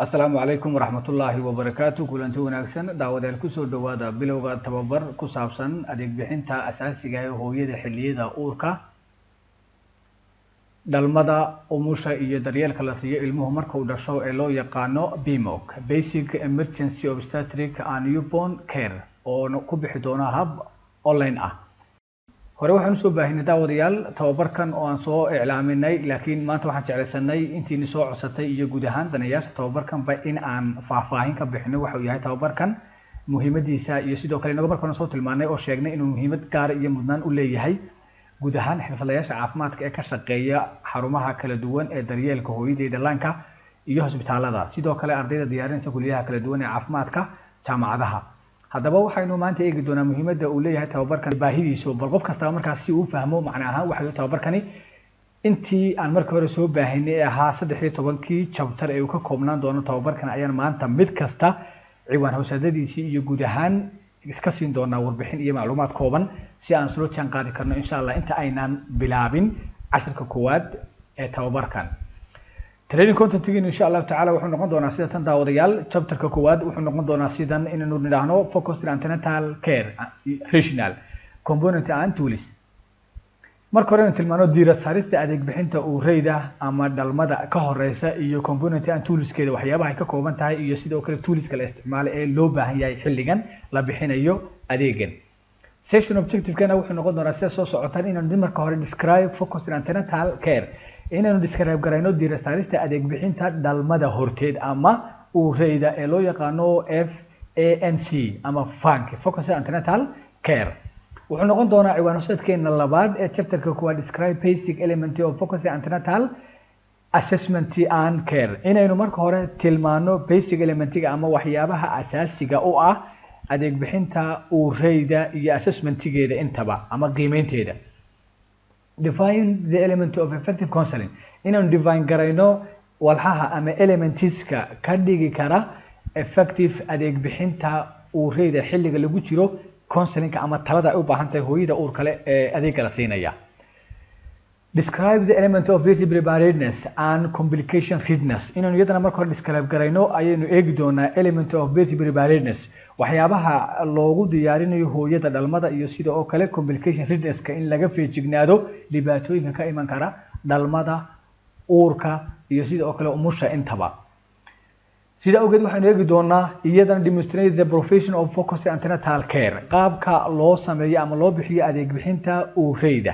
Asalaamu calaykum waraxmatullaahi wabarakaatu. Kulanti wanaagsan, daawadayaal. Kusoo dhawaada bilowga tababar ku saabsan adeeg bixinta asaasiga ee hooyada xilliyada uurka, dhalmada, umusha iyo daryeelka la siiyo ilmuhu marka uu dhasho ee loo yaqaano BEmOC, Basic Emergency Obstetric and Newborn Care, oo ku bixi doona hab online ah. Hore waxaan usoo baahinay, daawadayaal, tababarkan oo aan soo iclaaminay, laakiin maanta waxaan jeclaysanay intiini soo codsatay iyo guud ahaan daneeyaasha tababarkanba in aan faahfaahin ka bixino waxa uu yahay tababarkan, muhiimadiisa, iyo sidoo kale inago marka hore soo tilmaanay oo sheegnay inuu muhiimad gaara iyo mudnaan u leeyahay guud ahaan xirfadlayaasha caafimaadka ee ka shaqeeya xarumaha kala duwan ee daryeelka hooyada iyo dhallaanka iyo hosbitaalada, sidoo kale ardayda diyaarinaysa kuliyaha kala duwan ee caafimaadka jaamacadaha. Haddaba waxaynu maanta eegi doonaa muhiimadda uu leeyahay tababarkan, baahidiisu, bal qof kastaba markaas si uu fahmo macna ahaan waxayu tababarkani. Intii aan markii hore soo baahinay ee ahaa 13-kii chapter ee uu ka koobnaan doono tababarkan ayaan maanta mid kasta ciwaan howsaadadiisii iyo guud ahaan iska siin doonaa warbixin iyo macluumaad kooban si aan isula jaan qaadi karno, insha Allah, inta aynaan bilaabin cashirka koowaad ee tababarkan. Training contentgiinu, insha Allahu tacala, wuxuu noqon doonaa sida tan, daawadayaal. Chapterka koowaad wuxuu noqon doonaa sidan inaynu nidhaahno focused antenatal care rationale, component and tools. Marka hore inaynu tilmaano diirad saarista adeeg bixinta uureyda ama dhalmada ka horeysa iyo component and toolskeeda, waxyaabaha ay ka kooban tahay, iyo sidoo kale toolska la isticmaalo ee loo baahan yahay xilligan la bixinayo adeegan. Session objectivekena wuxuu noqon doonaa sida soo socotan: inaynu marka hore describe focused antenatal care, inaynu describe garayno diirad saarista adeeg bixinta dhalmada horteed ama uureyda ee loo yaqaano FANC ama FANC, focused antenatal care. Wuxuu noqon doonaa ciwaan hooseedkeena labaad ee chapterka kuwaad describe basic element of focused antenatal assessment and care, inaynu marka hore tilmaano basic elementiga ama waxyaabaha asaasiga u ah adeeg bixinta uureyda iyo assessmentigeeda intaba ama qiimeynteeda. Define the element of effective counseling, inaynu define garayno walxaha ama elementiska ka dhigi kara effective adeeg bixinta uureyda xilliga lagu jiro counselingka ama talada ay u baahan tahay hooyada uur kale ee adeegga la siinaya. Describe the element of birth preparedness and complication readiness, inaynu iyadana marka hore describe garayno ayaynu eegi doonaa element of birth preparedness, waxyaabaha loogu diyaarinayo hooyada dhalmada, iyo sida oo kale complication readinesska, in laga feejignaado dhibaatooyinka ka iman kara dhalmada, uurka iyo sida oo kale umusha intaba. Sida awgeed waxaynu eegi doonaa iyadana demonstrate the provision of focused antenatal care, qaabka loo sameeyo ama loo bixiyo adeeg bixinta uureyda.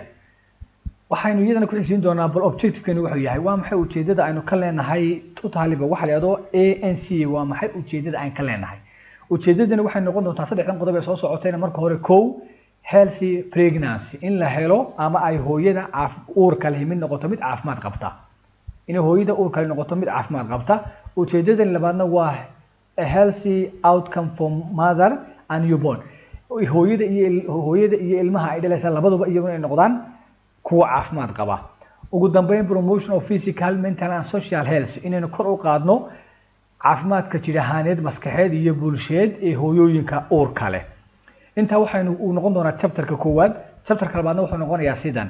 Waxaynu iyadana ku xigsiin doonaa bal objectivekani wuxuu yahay, waa maxay ujeedada aynu ka leenahay totaliba waxa la yidhahdo ANC? Waa maxay ujeedada aan ka leenahay? Ujeedadani waxay noqon doontaa saddexdan qodob ee soo socotayna. Marka hore, kow, healthy pregnancy, in la helo ama ay hooyada uurka leh mid noqoto mid caafimaad qabta, inay hooyada uurka leh noqoto mid caafimaad qabta. Ujeedadan labaadna waa a healthy outcome for mother and newborn, hooyada iyo ilmaha ay dhalaysa labaduba iyaguna ay noqdaan kuwa caafimaad qaba. Ugu dambeyn, promotion of physical, mental and social health, inaynu kor u qaadno caafimaadka jir ahaaneed, maskaxeed iyo bulsheed ee hooyooyinka uurka leh. Intaa waxaynu uu noqon doonaa chapterka koowaad. Chapterka labaadna wuxuu noqonayaa sidan: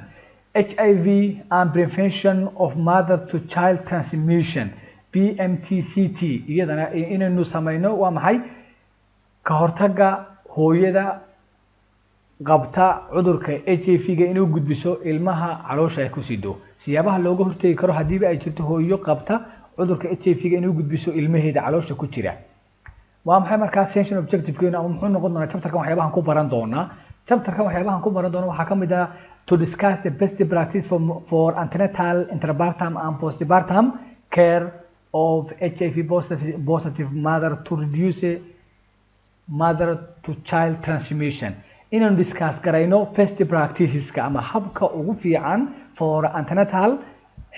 HIV and prevention of mother to child transmission, PMTCT. Iyadana inaynu samayno waa maxay ka hortagga hooyada qabta cudurka HIV-ga inuu gudbiso ilmaha caloosha ay ku sido, siyaabaha looga hortegi karo haddiiba ay jirto hooyo qabta cudurka HIV-ga inuu gudbiso ilmaheeda caloosha ku jira. Waa maxay markaa session objectivekeenu ama muxuu noqon doonaa chapterkan waxyaabahan ku baran doonaa? Chapterkan waxyaabahan ku baran doona waxaa kamid ah to discuss the best practice for antenatal, intrapartum and postpartum care of HIV positive mother to reduce mother to child transmission, inaanu discuss garayno best practiceska ama habka ugu fiican for antenatal,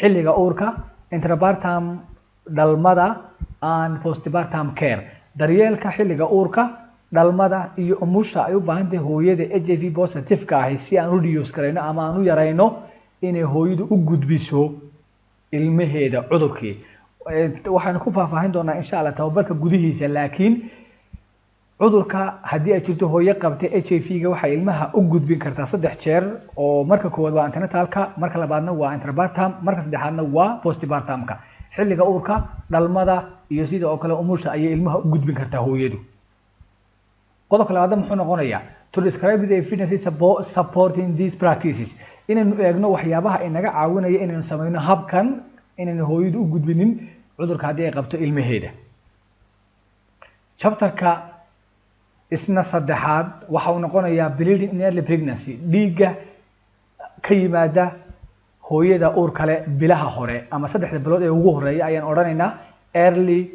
xilliga uurka, intrapartum, dhalmada, and postpartum care, daryeelka xilliga uurka, dhalmada iyo umusha ay u baahan tahay hooyada HIV positive-ka ahi, si aan u reduce garayno ama aan u yarayno inay hooyadu u gudbiso ilmaheeda cudurkii. Waxaanu ku faahfaahin doonaa, insha Allah, tababarka gudihiisa, laakiin cudurka haddii ay jirto hooyo qabtay HIV-ga, waxay ilmaha u gudbin kartaa saddex jeer, oo marka koowaad waa antenatalka, marka labaadna waa intrapartum, marka saddexaadna waa postpartumka. Xilliga uurka, dhalmada iyo sida oo kale umusha ayay ilmaha u gudbin kartaa hooyadu. Qodobka labaadna muxuu noqonayaa? To describe the evidence supporting these practices, inaynu eegno waxyaabaha inaga caawinaya inaynu sameyno habkan, inaynu hooyadu u gudbinin cudurka haddii ay qabto ilmaheeda. Chapterka isna saddexaad waxa uu noqonayaa bleeding in early pregnancy, dhiigga ka yimaada hooyada uur kale bilaha hore ama 3da bilood ee ugu horeeya ayaan odhanaynaa. Early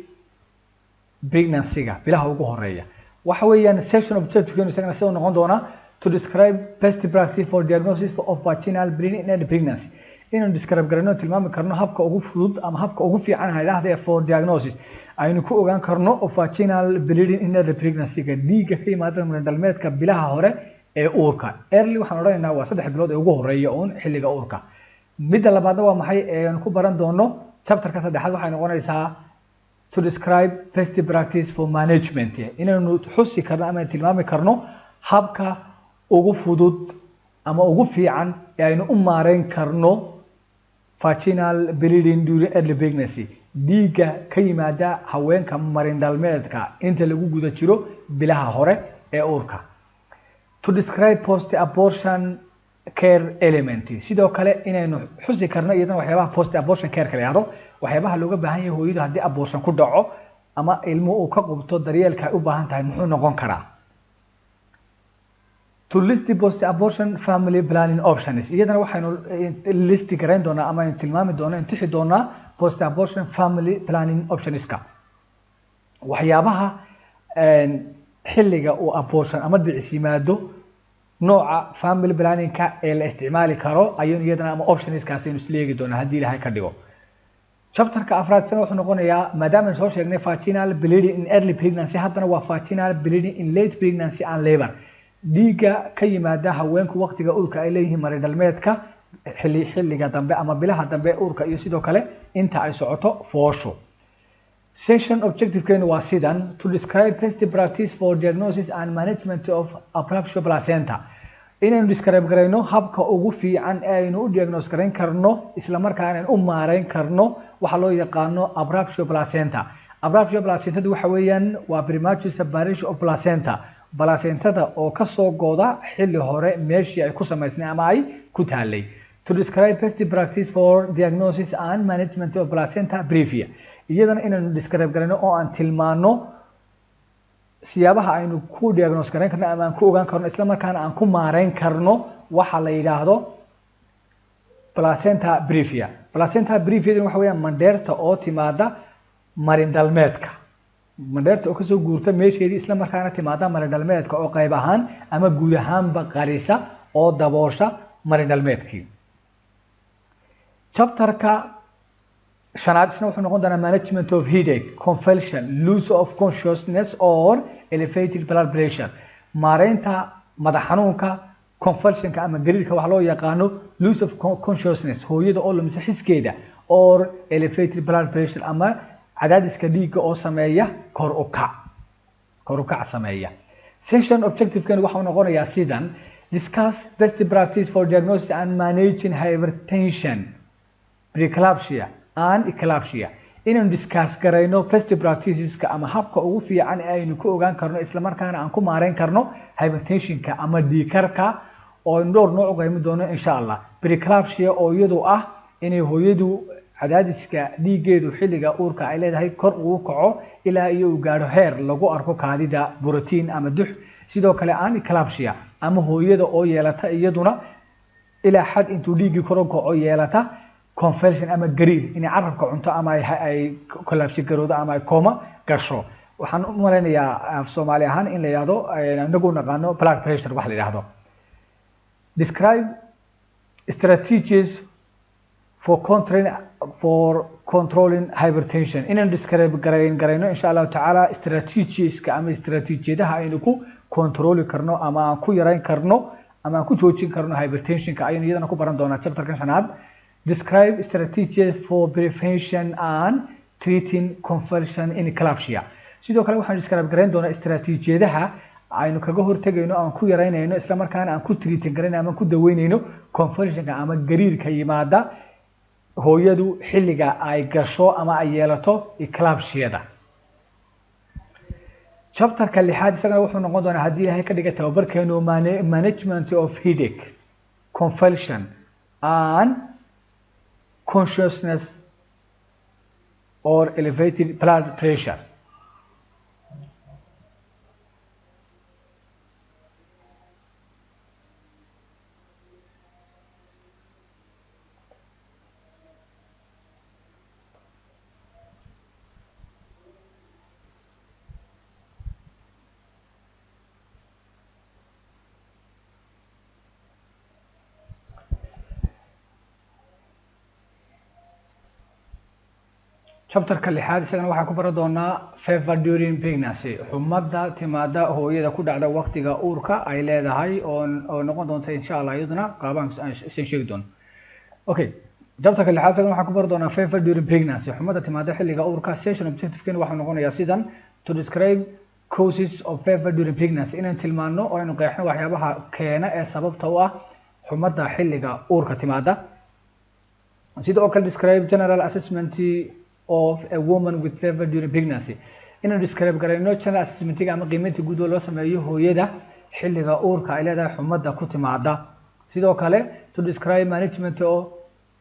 pregnancy-ga bilaha ugu horeeya waxa weeyaan session objective isagana sidoo noqon doonaa: to describe best practice for diagnosis of vaginal bleeding in early pregnancy, inaynu describe garayno, tilmaami karno habka ugu fudud ama habka ugu fiican ha idhaahda for diagnosis aynu ku ogaan karno of vaginal bleeding in early pregnancy-ga, dhiigga ka yimaada marin-dhalmeedka bilaha hore ee uurka. Early waxaan odhanaynaa waa 3 bilood ee ugu horeeya uun xilliga uurka. Midda labaadna waa maxay ee aan ku baran doono chapterka saddexaad? Waxay noqonaysaa to describe best practice for management, inaynu xusi karno ama tilmaami karno habka ugu fudud ama ugu fiican ee aynu u maareyn karno vaginal bleeding during early pregnancy, dhiigga ka yimaada haweenka marin dhalmeedka inta lagu guda jiro bilaha hore ee uurka. To describe post abortion care element, sidoo kale inaynu xusi karno iyadana waxyaabaha post abortion care ka la yihahdo, waxyaabaha looga baahan yahay hooyadu haddii abortion ku dhaco ama ilmuhu uu ka qubto, daryeelka ay u baahan tahay muxuu noqon karaa. To list post abortion family planning options, iyadana waxaynu list garayn doonaa ama aynu tilmaami doonaa, intixi doonaa post abortion family planning optionska, waxyaabaha xilliga uu abortion ama dhicis yimaado nooca family planningka ee la isticmaali karo ayaynu iyadana ama optionskaas aynu isleegi doonaa haddii Ilaahay ka dhigo. Chapterka afraad sana wuxuu noqonayaa, maadaama aynu soo sheegnay vaginal bleeding in early pregnancy, haddana waa vaginal bleeding in late pregnancy and labor, dhiigga ka yimaada haweenku waqtiga uurka ay leeyihiin marin dhalmeedka xilliga dambe ama bilaha dambe uurka iyo sidoo kale inta ay socoto fooshu. Session objectivekeenu waa sidan: to describe best practice for diagnosis and management of abruptio placenta, inaynu describe garayno habka ugu fiican ee aynu u diagnose garayn karno isla markaana aynu u maareyn karno waxa loo yaqaano abruptio placenta. Abruptio placentadu waxa weeyaan waa premature separation of placenta, placentada oo kasoo gooda xilli hore meeshii ay ku samaysnay ama ay ku taalay. To describe best practice for diagnosis and management of placenta previa, iyadana inaynu describe garayno oo aan tilmaano siyaabaha aynu ku diagnose garayn karno ama aan ku ogaan karno isla markaana aan ku maareyn karno waxa la yidhaahdo placenta previa. Placenta previa waxa weeyaan mandheerta oo timaada marin dhalmeedka, mandheerta oo kasoo guurta meesheedii isla markaana timaada marin dhalmeedka oo qayb ahaan ama guud ahaanba qarisa oo daboosha marin dhalmeedkii. Chapterka shanaad isna wuxuu noqon doonaa management of headache, convulsion, loss of consciousness or elevated blood pressure, maareynta madax xanuunka, convulsionka ama gariirka waxa loo yaqaano, loss of consciousness, hooyada oo lumisa xiskeeda, or elevated blood pressure ama cadaadiska dhiigga oo sameeya kor u kac, kor u kac sameeya. Session objectivekan waxau noqonayaa sidan: discuss best practice for diagnosis and managing hypertension, preeclampsia and eclampsia, inaynu discuss garayno best practiceska ama habka ugu fiican ee aynu ku ogaan karno isla markaana aan ku maareyn karno hypertensionka ama dhiigkarka oo aynu dhowr nooc u qaymi doono insha Allah, preeclampsia oo iyadu ah inay hooyadu cadaadiska dhiiggeedu xilliga uurka ay leedahay kor uu kaco ilaa iyo uu gaadho heer lagu arko kaadida protein ama dux, sidoo kale aan eclampsia ama hooyada oo yeelata iyaduna ilaa xad intuu dhiiggii kor u kaco yeelata convulsion ama gariir, inay carabka cunto ama ay collapse garowdo ama ay coma gasho. Waxaan u malaynayaa af Soomaali ahaan in la yidhahdo, inagu naqaano blood pressure wax la yidhahdo. Describe strategies for controlling hypertension, inaynu describe garayno insha Allahu tacaala strategieska ama istaraatiijiyadaha aynu ku controli karno ama aan ku yarayn karno ama aan ku joojin karno hypertensionka ayaynu iyadana ku baran doonaa chapterkan shanaad. Describe strategies for prevention and treating convulsion in eclampsia, sidoo kale waxaanu describe garayn doonaa istaraatiijiyadaha aynu kaga hortegayno, aan ku yaraynayno, isla markaana aan ku treating garayno ama ku daweynayno convulsionka ama gariirka yimaada Hooyadu xilliga ay gasho ama ay yeelato eclampsiada. Chapterka lixaad isagana wuxuu noqon doonaa, haddii Ilahay ka dhiga, tababarkeenu management of headache, convulsion and consciousness or elevated blood pressure. Chapterka lixaad isagana waxaan ku baran doonaa fever during pregnancy, xumada timaada hooyada ku dhacda waqtiga uurka ay leedahay, oo noqon doonta insha Allah iyaduna qaabaan isan sheegi doono. Okay, chapterka lixaad isagana waxaan ku baran doonaa fever during pregnancy, xumada timaada xilliga uurka. Session objectivekeena waxuu noqonayaa sidan: to describe causes of fever during pregnancy, inaan tilmaano oo aynu qeexno waxyaabaha keena ee sababta u ah xumada xilliga uurka timaada. Sidoo kale, describe general assessment of a woman with fever during pregnancy, inaan describe garayno general assessmentiga ama qiimeynta guud oo loo sameeyo hooyada xilliga uurka ay leedahay xumada ku timaada. Sidoo kale, to describe management of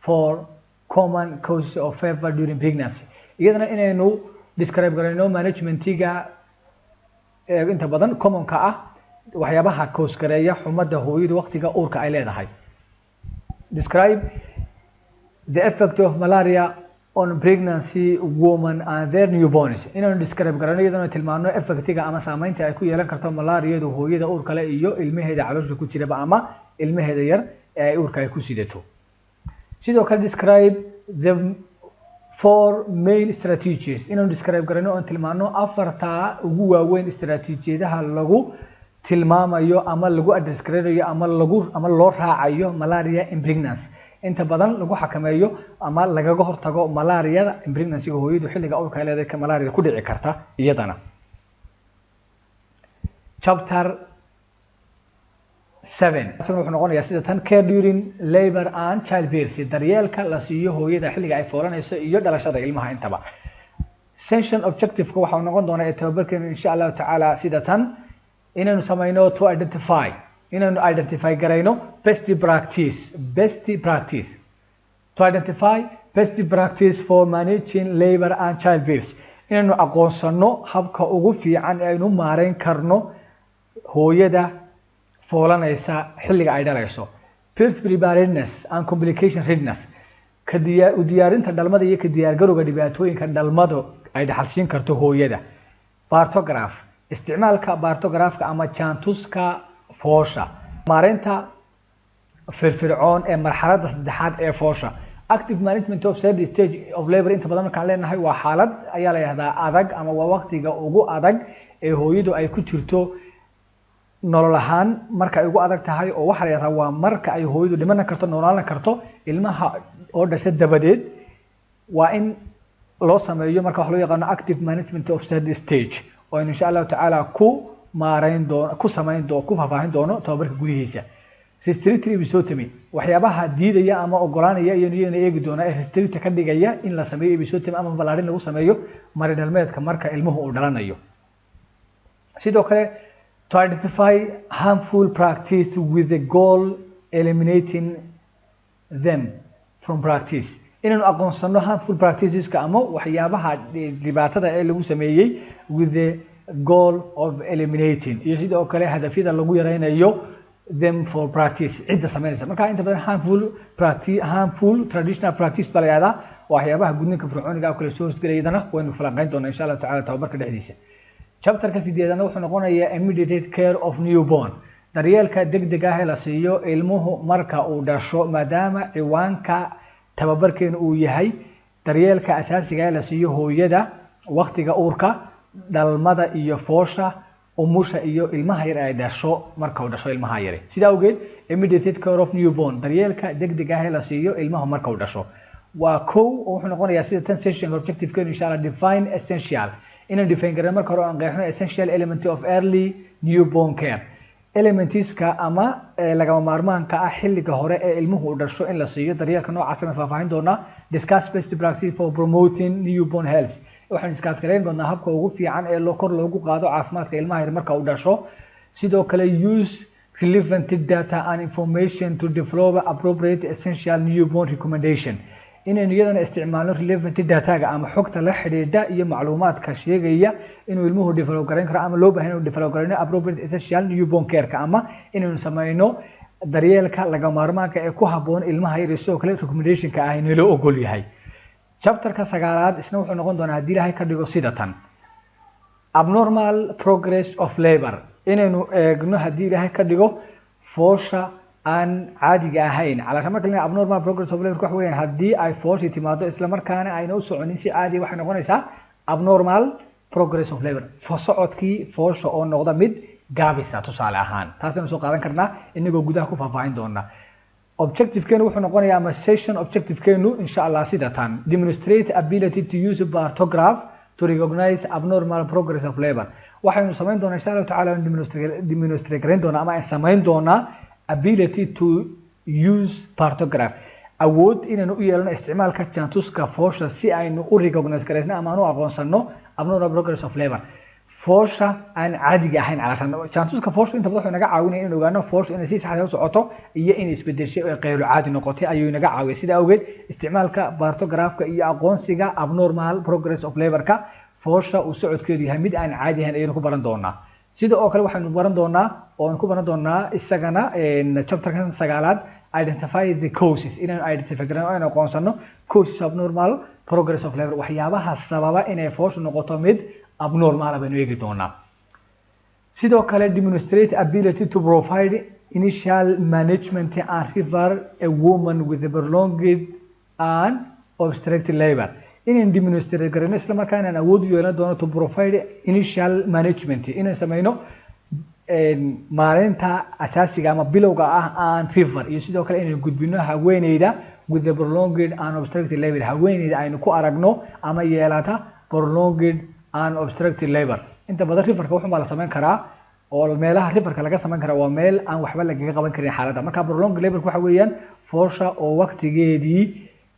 for common causes of fever during pregnancy, iyadana inaynu describe garayno managementiga inta badan commonka ah, waxyaabaha cause gareeya xumada hooyadu waqtiga uurka ay leedahay. Describe the effect of malaria on pregnancy woman and their newborns, inaanu describe garano, iyadana tilmaano effectiga ama saameynta ay ku yeelan karto malaariyadu hooyada uurka leh iyo ilmaheeda caloosha ku jiraba ama ilmaheeda yar ee ay uurka ay ku sidato. Sidoo kale, describe the four main strategies, inaanu describe garano oon tilmaano afartaa ugu waaweyn istaraatiijiyadaha lagu tilmaamayo ama lagu address garanayo ama lagu ama loo raacayo malaria in pregnancy, inta badan lagu xakameeyo ama lagaga hortago malaariyada in pregnancy-ga, hooyadu xilliga uurka ay leedahay ka malaariyada ku dhici karta iyadana. Chapter 7 isaguna wuxuu noqonayaa sida tan: care during labor and childbirth, daryeelka la siiyo hooyada xilliga ay foolanayso iyo dhalashada ilmaha intaba. Session objective-ka waxa uu noqon doonaa ee tababarkeenu insha Allahu tacaala sida tan: inaynu samayno to identify, inaynu identify garayno best practice, to identify best practice for managing labor and childbirth, inaynu aqoonsano habka ugu fiican ee aynu maareyn karno hooyada foolanaysa xilliga ay dhalayso. Birth preparedness and complication readiness, ka diyaar u diyaarinta dhalmada iyo ka diyaargarowga dhibaatooyinka dhalmadu ay dhaxalsiin karto hooyada. Partograph, isticmaalka partographka ama jaantuska foosha. Maareynta firfircoon ee marxaladda saddexaad ee foosha. Active management of third stage of labor. Inta badan markaan leenahay waa xaalad ayaa la yidhahdaa adag ama waa waqtiga ugu adag ee hooyadu ay ku jirto nolol ahaan marka ay ugu adag tahay, oo waxaa la yidhahdaa waa marka ay hooyadu dhiman karto, noolaan karto ilmaha oo dhasha dabadeed. Waa in loo sameeyo marka waxa loo yaqaano active management of third stage, oo aynu insha Allahu tacaala ku maareyn doono, ku samayn doono, ku faahfaahin doono tababarka gudihiisa. Restricted episiotomy, waxyaabaha diidaya ama ogolaanaya iyaynu iyadana eegi doonaa ee restrict ka dhigaya in la sameeyo episiotomy ama ballaarin lagu sameeyo marin dhalmeedka marka ilmuhu uu dhalanayo. Sidoo kale, to identify harmful practice with the goal eliminating them from practice, inaynu aqoonsano harmful practiceska ama waxyaabaha dhibaatada ee lagu sameeyey with the goal of eliminating, iyo sidoo kale hadafyada lagu yareynayo them for practice, cidda sameynaysa. Marka inta badan harmful practice, harmful traditional practice baa la yihahdaa waxyaabaha gudniinka fircooniga oo kale soo hosgelayadana waynu falanqeyn doonaa insha Allahu tacala tababarka dhexdiisa. Chapterka sideedana wuxuu noqonayaa immediate care of newborn, daryeelka degdeg ah ee la siiyo ilmuhu marka uu dhasho. Maadaama ciwaanka tababarkeenu uu yahay daryeelka asaasiga ee la siiyo hooyada waqtiga uurka, dhalmada iyo foosha, umusha iyo ilmaha yar ay dhasho, marka uu dhasho ilmaha yari. Sidaa awgeed, immediate care of newborn, daryeelka degdeg ah ee la siiyo ilmaha marka uu dhasho, waa kow oo wuxuu noqonayaa sida tan session objective keenu insha Allah: define essential, inaan define garano marka hore aan qeexno essential element of early newborn care. Elements-ka ama lagama maarmaanka ah xilliga hore ee ilmuhu uu dhasho in la siiyo daryeelka noocaas ayaan faahfaahin doonaa. Discuss best practice for promoting newborn health. Waxaan discuss gareyn doonaa habka ugu fiican ee loo kor loogu qaado caafimaadka ilmaha yar marka uu dhasho. Sidoo kale, use relevant data and information to develop appropriate essential newborn recommendation. Inaynu iyadana isticmaalno relevant data-ga ama xogta la xidhiidha iyo macluumaadka sheegaya inuu ilmuhu develop garayn karo ama loo baahan inuu develop garayno appropriate essential newborn care-ka, ama inaynu sameyno daryeelka lagama maarmaanka ee ku habboon ilmaha yar iyo sidoo kale recommendation-ka ah inuu loo ogol yahay. Chapter-ka sagaalaad isna wuxuu noqon doonaa, haddii Ilaahay ka dhigo, sida tan: abnormal progress of labor. Inaynu eegno, haddii Ilaahay ka dhigo, foosha aan caadiga ahayn. Calaasha marka la abnormal progress of labor waxa weeyaan haddii ay fooshi timaado isla markaana ayna u soconin si caadi, waxay noqonaysaa abnormal progress of labor, socodkii foosha oo noqda mid gaabisa tusaale ahaan. Taasaynu soo qaadan karnaa inagoo gudaha ku faahfaahin doona. Objective-keenu wuxuu noqonayaa, ama session objective-keenu, insha Allah, sida tan: demonstrate ability to use partograph to recognize abnormal progress of labor. Waxaynu samayn doonaa, insha Allahu tacala, demonstrate garayn doonaa ama aan samayn doonaa ability to use partograph, awood inaynu u yeelano isticmaalka jaantuska foosha si aynu u recognize garaysno ama aan u aqoonsano abnormal progress of labor, foosha aan caadiga ahayn. Calaashan jaantuska foosha inta badan wuxuu naga caawinaya inaynu ogaano foosha inay si sax u socoto iyo inay isbedeshay oo qeyru caadi noqotay ayuu naga caawiya. Sida awgeed, isticmaalka partograph-ka iyo aqoonsiga abnormal progress of labor-ka, foosha uu socodkeedu yahay mid aan caadi ahayn, ayaynu ku baran doonaa. Sida oo kale, waxaynu baran doonaa oo aan ku baran doonaa isagana chapter-kan sagaalaad identify the causes, inaynu identify garano, aynu aqoonsano causes of abnormal progress of labor, waxyaabaha sababa inay fooshu noqoto mid abnormal baynu eegi doonaa. Sidoo kale, demonstrate ability to provide initial management and refer a woman with a prolonged and obstructed labor. Inaynu demonstrate garayno isla markaa inaan awood u yeelan doono to provide initial management, inaan sameyno maalinta asaasiga ama bilowga ah, aan refer, iyo sidoo kale inaynu gudbino haweeneyda with the prolonged and obstructed labor, haweeneyda aynu ku aragno ama yeelata prolonged and obstructed labor. Inta badan refer-ka wuxun baa la samayn karaa oo meelaha refer-ka laga samayn karaa waa meel aan waxba lagaga qaban karin xaaladda. Marka prolonged labor waxa weeyaan foosha oo waqtigeedii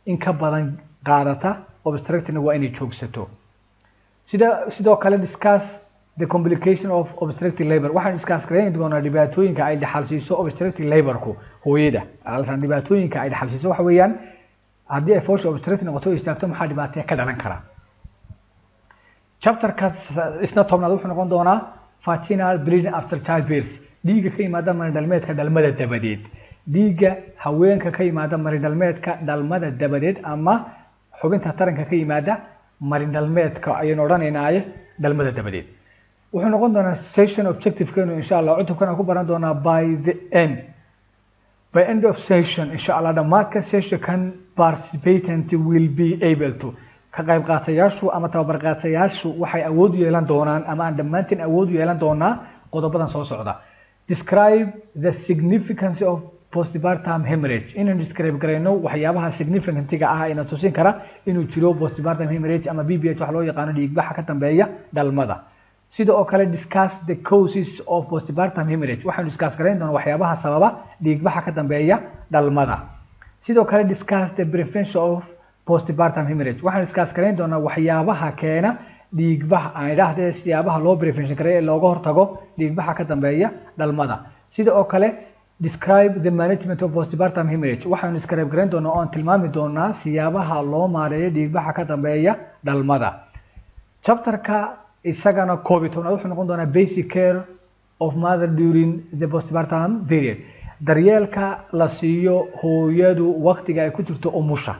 in ka badan qaadata, obstructed-na waa inay joogsato. Sidoo kale, discuss the complication of obstructed labor. Waxaan discuss garayn doonaa dhibaatooyinka ay dhaxalsiiso obstructed labor-ku hooyada. Alsan dhibaatooyinka ay dhaxalsiiso waxa weeyaan haddii ay foosha obstructed noqoto oo istaagto, maxaa dhibaato ka dhalan kara? Chapter-ka isna 10aad wuxuu noqon doonaa vaginal bleeding after childbirth, dhiigga ka yimaada marin-dhalmeedka dhalmada dabadeed, dhiigga haweenka ka yimaada marin-dhalmeedka dhalmada dabadeed ama xubinta taranka ka yimaada marin-dhalmeedka ayaynu odhanaynaaye dhalmada dabadeed. Wuxuu noqon doonaa session objective-keenu, insha Allah, cutubkan aan ku baran doonaa by end of session, insha Allah, dhammaadka session-kan, participant will be able to, ka qayb qaatayaashu ama tababar qaatayaashu waxay awood u yeelan doonaan ama aan dhammaantiin awood u yeelan doonaa qodobadan soo socda: describe the significance of postpartum hemorrhage, inaynu describe garayno waxyaabaha significant-iga ah ina tusin kara inuu jiro postpartum hemorrhage ama PPH wax loo yaqaano, dhiigbaxa ka dambeeya dhalmada. Sida oo kale, discuss the causes of postpartum hemorrhage. Waxaynu discuss garayn doonaa waxyaabaha sababa dhiigbaxa ka dambeeya dhalmada. Sidoo kale, discuss the prevention of postpartum hemorrhage. Waxaan discuss garayn doonaa waxyaabaha keena dhiigbax, aan idhaahdee siyaabaha loo prevention gareeyo ee looga hortago dhiigbaxa ka dambeeya dhalmada. Sida oo kale, describe the management of postpartum hemorrhage. Waxaanu describe garayn doonaa oon tilmaami doonaa siyaabaha loo maareeyo dhiigbaxa ka dambeeya dhalmada. Chapter-ka isagana 11aad wuxuu noqon doonaa basic care of mother during the postpartum period, daryeelka la siiyo hooyadu waqtiga ay ku jirto umusha.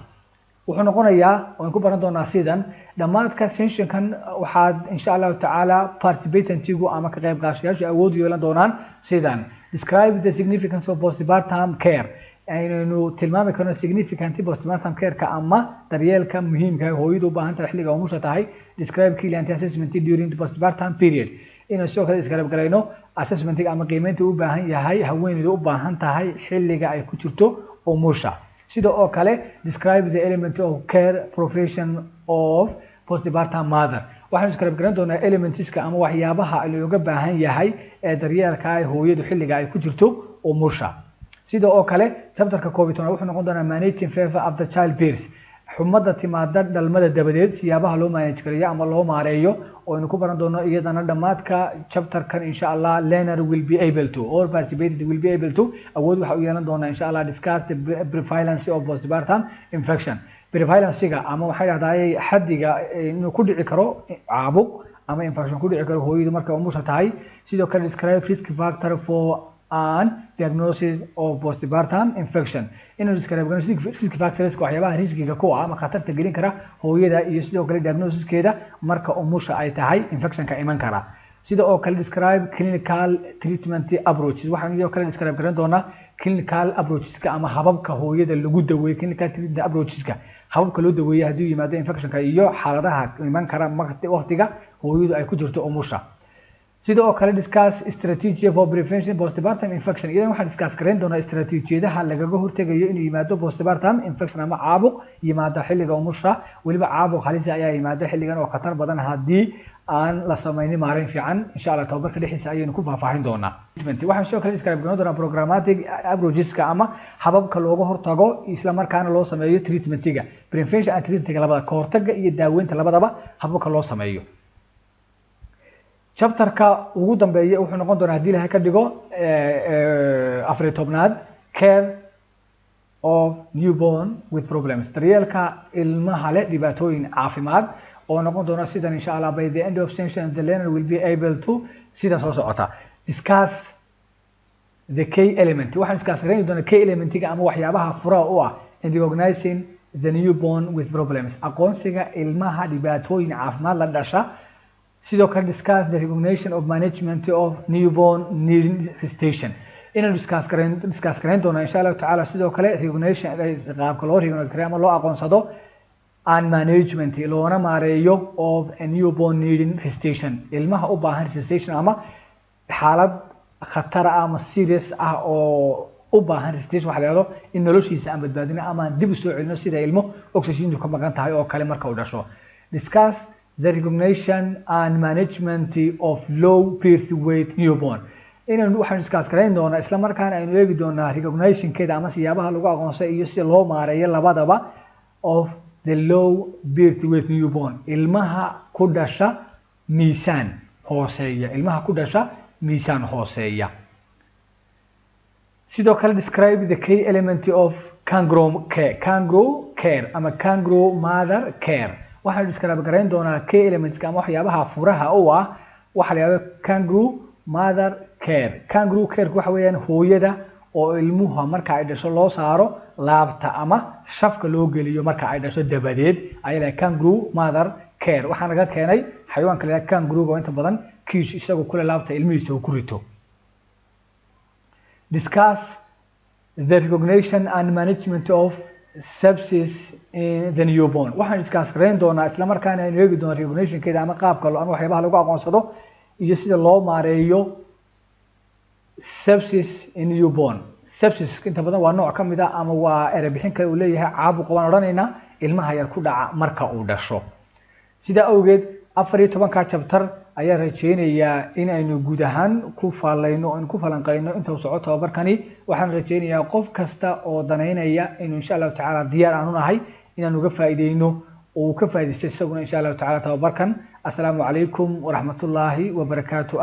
Wuxuu noqonayaa waan ku baran doonaa sidan: dhammaadka session-kan waxaad, insha Allahu tacaala, participant-igu ama ka qayb qaashayaashu awood u yeelan doonaan sidan: describe the significance of postpartum care, aynaynu tilmaami karno significant postpartum care-ka ama daryeelka muhiimka ah hooyadu u baahan tahay xilliga umusha tahay. Describe client assessment during the postpartum period, inaan sidoo kale describe garayno assessment-iga ama qiimeynta u baahan yahay haweeneydu u baahan tahay xilliga ay ku jirto umusha. Sida oo kale, describe the element of care provision of postpartum mother. Waxaanu describe garan doonaa elementska ama waxyaabaha looga baahan yahay ee daryeelka ay hooyadu xilliga ay ku jirto umusha. Sida oo kale chapterka 11aad wuxuu noqon doonaa managing fever after child birth, xumada timaada dhalmada dabadeed, siyaabaha loo manage gareeyo ama loo maareeyo, oo aynu ku baran doono iyadana dhammaadka chapterkan, insha Allah. Learner will be able to or participated will be able to, awood waxa u yeelan doonaa, insha Allah, discuss the prevalence of postpartum infection, prevalencyga ama waxay dhahdaa xaddiga inuu ku dhici karo caabuq ama infection ku dhici karo hooyadu markay umusha tahay. Sidoo kale describe risk factor for and diagnosis of postpartum infection, inuu describe risk factors, waxyaabaha riskiga ku ah ama khatarta gelin kara hooyada, iyo sidoo kale diagnosiskeeda marka umusha ay tahay infectionka iman kara. Sida oo kale describe clinical treatment approaches, waxaan sidoo kale describe garan doonaa clinical approacheska ama hababka hooyada lagu daweeyo, clinical treatment approacheska, hababka loo daweeyo haddii yimaado infectionka iyo xaaladaha iman kara waqtiga hooyadu ay ku jirto umusha. Sida oo kale discuss strategy for prevention postpartum infection, iyadana waxaan discuss gareyn doonaa istaraatiijiyadaha lagaga hortegayo inuu yimaado postpartum infection ama caabuq yimaado xilliga umusha. Weliba caabuq halisa ayaa yimaada xilligan oo khatar badan haddii aan la samaynin maareyn fiican. Insha Allah tababarka dhexdiisa ayaynu ku faahfaahin doonaa. Waxaan sidoo kale describe garan doonaa programmatic approacheska ama hababka looga hortago isla markaana loo sameeyo treatmentiga, prevention and treatmentiga labada, ka hortaga iyo daaweynta labadaba hababka loo sameeyo. Chapterka ugu dambeeya wuxuu noqon doonaa, haddii Ilahay ka dhigo, 14aad, care of newborn with problems, daryeelka ilmaha leh dhibaatooyin caafimaad, oo noqon doona sidan, insha Allah. By the end of session, the learner will be able to, sidan soo socota: discuss the key element, waxaan discuss gareyn doonaa key elementiga ama waxyaabaha furaha u ah in recognizing the newborn with problems, aqoonsiga ilmaha dhibaatooyin caafimaad la dhasha. Sidoo kale discuss the recognition of management of newborn needing resuscitation, inaynu discuss gareyn doono, insha Allahu tacaala. Sidoo kale recognition, qaabka loo recognize gareeyo ama loo aqoonsado, and management, loona maareeyo, of a newborn needing resuscitation, ilmaha u baahan resuscitation ama xaalad khatar ah ama serious ah oo u baahan resuscitation, waxa la yidhahdo in noloshiisa aan badbaadino ama aan dib u soo celino, sida ilmo oxygentu ka maqan tahay oo kale marka uu dhasho. Discuss the recognition and management of low birth weight newborn, inaynu waxaynu discuss garayn doonaa isla markaana aynu eegi doonaa recognitionkeeda ama siyaabaha lagu aqoonsay iyo si loo maareeyo labadaba of the low birth weight newborn, ilmaha ku dhasha miisaan hooseeya, ilmaha ku dhasha miisaan hooseeya. Sidoo kale describe the key element of kangaroo care, kangaroo care ama kangaroo mother care, waxaanu describe garayn doonaa key elementska ama waxyaabaha furaha u ah waxa la yidhahdo kangaroo mother care. Kangaroo care waxa weeyaan hooyada oo ilmuha marka ay dhasho loo saaro laabta ama shafka loo geliyo marka ay dhasho dabadeed ayaa la kangaroo mother care. Waxaa laga keenay xayawaanka la yidhahdo kangaroo oo inta badan kiish isagu kule laabta ilmihiisa uu ku rito. Discuss the recognition and management of sepsis in the newborn, waxaan discuss garayn doonaa isla markaana aynu eegi doonaa recognitionkeeda ama qaabka ama waxyaabaha lagu aqoonsado iyo sida loo maareeyo sepsis in newborn. Sepsis inta badan waa nooc ka mid ah ama waa erebixin kale uu leeyahay caabuqa, waan odhanaynaa, ilmaha yar ku dhaca marka uu dhasho. Sidaa awgeed 14ka chapter ayaa rajeynayaa in aynu guud ahaan ku faalayno, aynu ku falanqeyno inta uu soco tababarkani. Waxaan rajeynayaa qof kasta oo danaynaya inuu, insha Allahu tacaala, diyaar aanu nahay inaan uga faa'iideyno oo uu ka faa'iidaysto isaguna, insha Allahu tacala, tababarkan. Assalaamu calaykum waraxmatullaahi wabarakaatu.